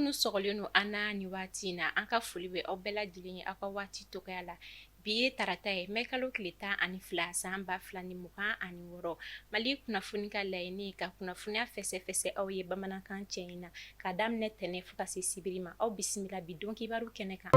minnu sɔgɔlen don an na nin waati in na, an ka foli bɛ aw bɛɛ lajɛlen ye aw ka waati tɔgɔya la. Bi ye tarata ye, mɛ kalo tile 12 san 2026. Mali kunnafoni ka laɲini ka kunnafoniya fɛsɛfɛsɛ aw ye bamanankan cɛ in na, k'a daminɛ tɛnɛn fo ka se sibiri ma. Aw bisimila bi don kibaru kɛnɛ kan.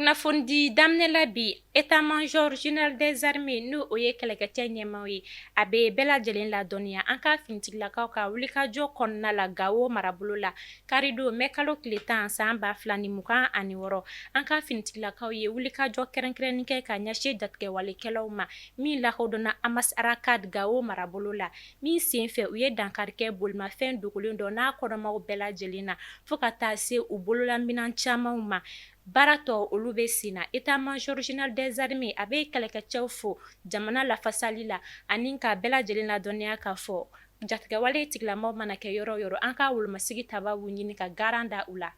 Kunnafonidi daminɛ la bi, état-major général des armées n'o o ye kɛlɛkɛcɛ ɲɛmaaw ye, a bɛ bɛɛ lajɛlen ladɔnniya an ka finitigilakaw ka wulikajɔ kɔnɔna la Gawo marabolo la karidon mɛ kalo tile 10 san 2026, an ka finitigilakaw ye wulikajɔ kɛrɛnkɛrɛnnen kɛ ka ɲɛsin jatigɛwalekɛlaw ma min lakodɔnna Amas Arakad Gawo marabolo la, min senfɛ u ye dankari kɛ bolimafɛn dogolen dɔ n'a kɔnɔmaw bɛɛ lajɛlen na fo ka taa se u bololaminan camanw ma. Baara tɔ olu bɛ sen na. État-major général des armées a bɛ kɛlɛkɛcɛw fo jamana lafasali la ani ka bɛɛ lajɛlen ladɔnniya k'a fɔ jatigɛwale tigilamaw mana kɛ yɔrɔ o yɔrɔ, an ka wolomasigi tabaw ɲini ka garan da u la.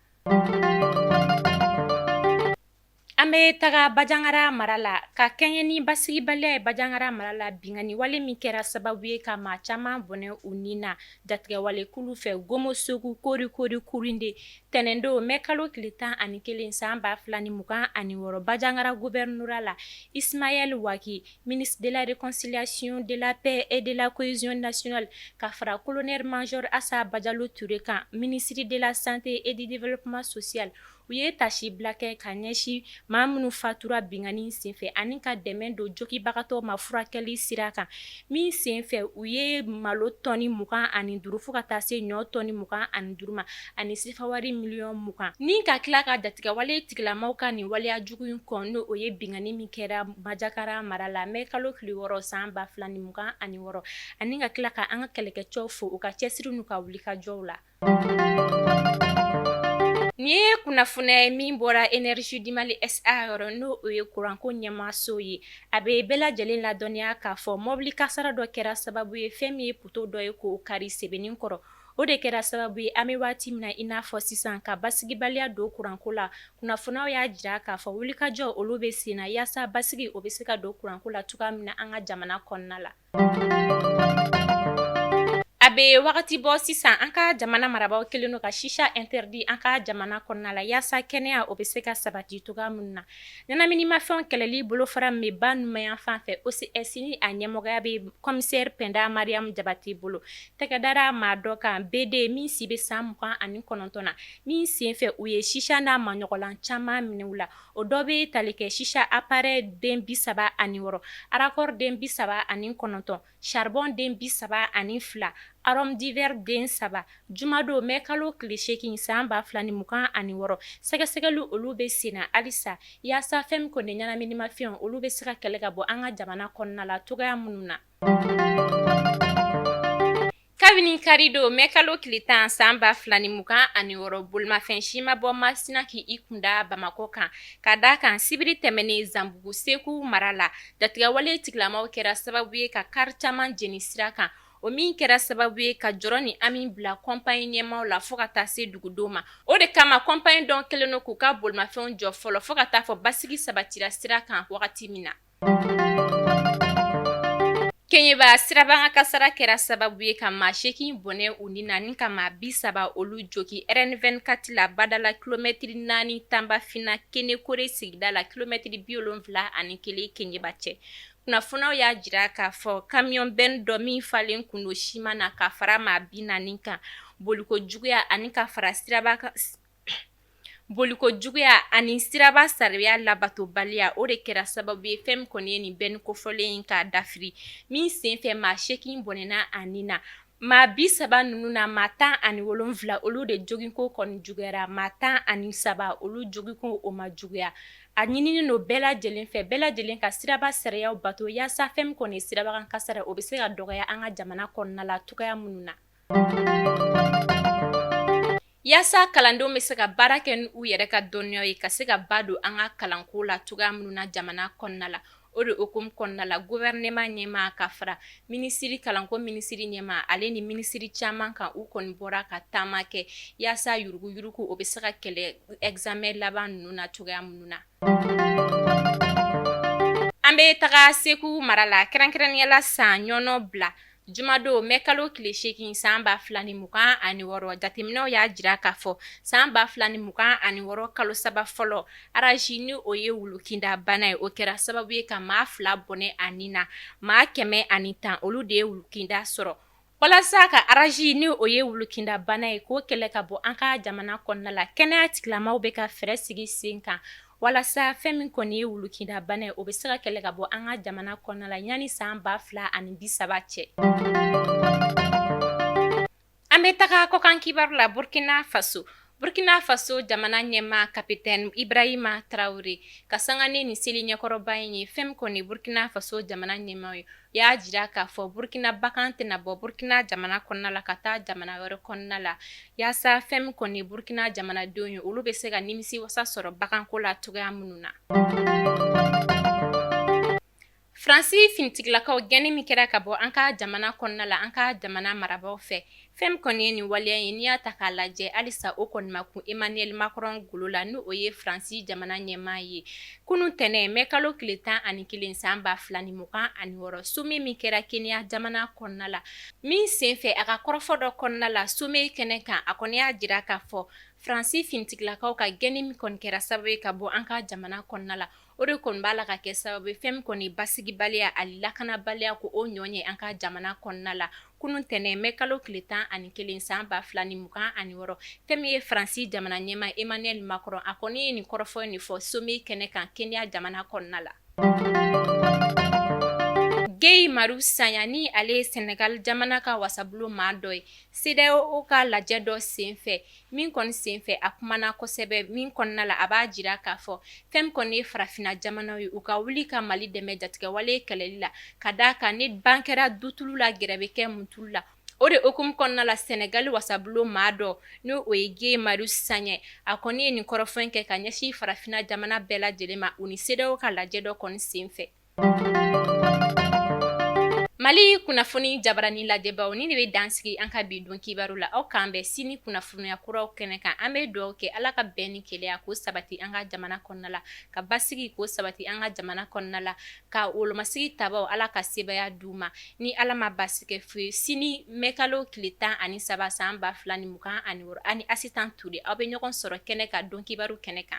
An bɛ taga Bajangara mara la ka kɛɲɛ ni basigibaliya ye Bajangara mara la, binkanni wale min kɛra sababu ye ka maa caman bɔnɛ u ni na jatigɛwalekulu fɛ Gomosogu Korikori Kurinde tɛnɛndon mɛ kalo tile 11 san 2026 Bajangara gouvernorat la, Ismaël Wagué, ministre de la Réconciliation, de la Paix et de la Cohésion nationale, ka fara colonel major Assa Badiallo Touré kan, ministre de la Santé et du Développement social, u ye taasibila kɛ ka ɲɛsin maa minnu fatura binkanni senfɛ ani ka dɛmɛ don jogibagatɔw ma furakɛli sira kan, min senfɛ u ye malo tɔni 25 fo ka taa se ɲɔ tɔni 25 ma ani sefawari miliyɔn 20, ni ka tila ka jatigɛwale tigilamaw ka nin waleya jugu in kɔn, n'o o ye binkanni min kɛra Banjagara mara la mɛ kalo tile 6 san 2026, ani ka tila ka an ka kɛlɛkɛcɛw fo u ka cɛsiri n'u ka wulikajɔw la. Nin ye kunnafoniya ye min bɔra Énergie du Mali SA yɔrɔ, n'o o ye kuranko ɲɛmaaso ye. A bɛ bɛɛ lajɛlen ladɔnniya k'a fɔ mɔbili kasara dɔ kɛra sababu ye fɛn min ye poto dɔ ye k'o kari Sebenikɔrɔ. O de kɛra sababu ye an bɛ waati min na i n'a fɔ sisan ka basigibaliya don kuranko la. Kunnafoniyaw y'a jira k'a fɔ wulikajɔ olu bɛ sen na yaasa basigi o bɛ se ka don kuranko la cogoya min na an ka jamana kɔnɔna la. A bɛ wagati bɔ sisan, an ka jamana marabaaw kɛlen don ka chicha interdit an ka jamana kɔnɔna la yaasa kɛnɛya o bɛ se ka sabati cogoya min na. Ɲɛnaminimafɛnw kɛlɛli bolofara min bɛ ba numanyanfan fɛ OCS ni a ɲɛmɔgɔya bɛ commissaire Penda Mariam Jabate bolo, tɛgɛ dara maa dɔ kan BD min si bɛ san 29 na, min senfɛ u ye chicha n'a maɲɔgɔnlan caman minɛ u la. O dɔ bɛ tali kɛ chicha appareil den 36, raccord den 39, charbon den 32, arôme divers den 3. Jumadon mɛ kalo tile 8 san 2026, sɛgɛsɛgɛli olu bɛ sen na halisa yaasa fɛn min kɔni ɲɛnaminimafɛnw olu bɛ se ka kɛlɛ ka bɔ an ka jamana kɔnɔna la cogoya minnu na. Kabini karidon mɛ kalo tile 10 san 2026, bolimafɛn si ma bɔ Masina k'i kunda Bamakɔ kan, ka da kan sibiri tɛmɛnen Zanbugu Segu mara la, jatigɛwale tigilamaw kɛra sababu ye ka kari caman jeni sira kan, o min kɛra sababu ye ka jɔrɔ ni hami bila kɔnpayi ɲɛmaaw la fo ka taa se dugudenw ma. O de kama kɔnpayi dɔ kɛlen don k'u ka bolimafɛnw jɔ fɔlɔ fo ka taa fɔ basigi sabatira sira kan wagati min na. Keɲeba sirabakan kasara kɛra sababu ye ka maa 8 bɔnɛ u ni na ni ka maa 30 olu jogin RN24 la Badala kilomɛtiri 4 Tanbafina Kenekore sigida la kilomɛtiri 71 Keɲeba cɛ. Kunnafoniyaw y'a jira k'a fɔ camion benne dɔ min falen kun don siman na ka fara maa 40 kan, boliko juguya ani ka fara siraba boliko juguya ani siraba sariya labatobaliya, o de kɛra sababu ye fɛn min kɔni ye nin benne kofɔlen in k'a dafiri, min senfɛ maa 8 bɔnɛna a ni na. Maa 30 ninnu na, maa 17 olu de joginko kɔni juguyara, maa 13 olu joginko o ma juguya. A ɲininen don bɛɛ lajɛlen fɛ, bɛɛ lajɛlen ka siraba sariyaw bato yaasa fɛn min kɔni ye sirabakan kasara o bɛ se ka dɔgɔya an ka jamana kɔnɔna la cogoya minnu na. Yaasa kalandenw bɛ se ka baara kɛ ni u yɛrɛ ka dɔnniya ye ka se ka ba don an ka kalanko la cogoya minnu na jamana kɔnɔna la. O de hukumu kɔnɔna la, gouvernement ɲɛmaa ka fara minisiri kalanko minisiri ɲɛmaa ale ni minisiri caman kan, u kɔni bɔra ka taama kɛ yaasa yuruguyurugu o bɛ se ka kɛlɛ examen laban ninnu na cogoya minnu na. An An bɛ taga Segu mara la, kɛrɛnkɛrɛnnenya la San Ɲɔnɔ bila jumadon mɛ kalo tile 8 san 2026. Jateminɛw y'a jira k'a fɔ san 2026 kalo saba fɔlɔ, rage ni o ye wulukinda bana ye, o kɛra sababu ye ka maa 2 bɔnɛ a ni na. Maa 110, olu de ye wulukinda sɔrɔ. Walasa ka rage ni o ye wulukinda bana ye k'o kɛlɛ ka bɔ an ka jamana kɔnɔna la, kɛnɛya tigilamaw bɛ ka fɛɛrɛ sigi sen kan walasa fɛn min kɔni ye wulukinda bana ye, o bɛ se ka kɛlɛ ka bɔ an ka jamana kɔnɔna la yanni san 2030 cɛ. An bɛ taga kɔkan kibaru la, Burkina Faso. Burkina Faso jamana ɲɛmaa Capitaine Ibrahima Traoré ka sanga ni nin seli ɲɛkɔrɔba in ye, fɛn min kɔni Burkina Faso jamana ɲɛmaa ye, y'a jira k'a fɔ Burkina bagan tɛna bɔ Burkina jamana kɔnɔna la ka taa jamana wɛrɛ kɔnɔna la, yaasa fɛn min kɔni Burkina jamanadenw ye, olu bɛ se ka nimisi wasa sɔrɔ baganko la cogoya minnu na. Faransi finitigilakaw gɛnni min kɛra ka bɔ an ka jamana kɔnɔna la, an ka jamana marabaaw fɛ, fɛn min kɔni ye nin waleya ye, n'i y'a ta k'a lajɛ halisa o kɔni ma kun Emmanuel Macron golo la, ni o ye Faransi jamana ɲɛmaa ye. Kunun tɛnɛn mɛ kalo tile 11 san 2026, sommet min kɛra Kenya jamana kɔnɔna la, min senfɛ a ka kɔrɔfɔ dɔ kɔnɔna la sommet kɛnɛ kan, a kɔni y'a jira k'a fɔ Faransi finitigilakaw ka gɛnni min kɔni kɛra sababu ye ka bɔ an ka jamana kɔnɔna la, o de kɔni b'a la ka kɛ sababu ye fɛn min kɔni basigibaliya ani lakanabaliya ko o ɲɔ ye an ka jamana kɔnɔna la. Kunun tɛnɛn mɛ kalo tile 11 san 2026, fɛn min ye Faransi jamana ɲɛmaa Emmanuel Macron, a kɔni ye nin kɔrɔfɔ in fɔ sommet kɛnɛ kan Kenya jamana kɔnɔna la. Guy Marius Sagna ni ale ye Senegal jamana ka wasabulon maa dɔ ye, CEDEAO ka lajɛ dɔ senfɛ min kɔni senfɛ a kumana kosɛbɛ, min kɔnɔna la a b'a jira k'a fɔ fɛn min kɔni ye farafinna jamanaw ye, u ka wuli ka Mali dɛmɛ jatigɛwale kɛlɛli la, ka d'a kan ni ban kɛra dutulu la, gɛrɛ bɛ kɛ mutulu la. O de hukumu kɔnɔna la, Senegal wasabulon maa dɔ, ni o ye Guy Marius Sagna, a kɔni ye nin kɔrɔfɔ in kɛ ka ɲɛsin farafinna jamana bɛɛ lajɛlen ma, u ni CEDEAO ka lajɛ dɔ kɔni senfɛ. Mali kunnafoni jabarani lajɛbaw, nin de bɛ dan sigi an ka bi don kibaru la. Aw k'an bɛn sini kunnafoniya kuraw kɛnɛ kan. An bɛ dugawu kɛ Ala ka bɛn ni kelenya k'o sabati an ka jamana kɔnɔna la, ka basigi k'o sabati an ka jamana kɔnɔna la, ka wolomasigi tabaw Ala ka sebaaya d'u ma. Ni Ala ma basi kɛ foyi ye, sini mɛkalo tile 13 san 2026, ani Asitan Ture, aw bɛ ɲɔgɔn sɔrɔ kɛnɛ kan, don kibaru kɛnɛ kan.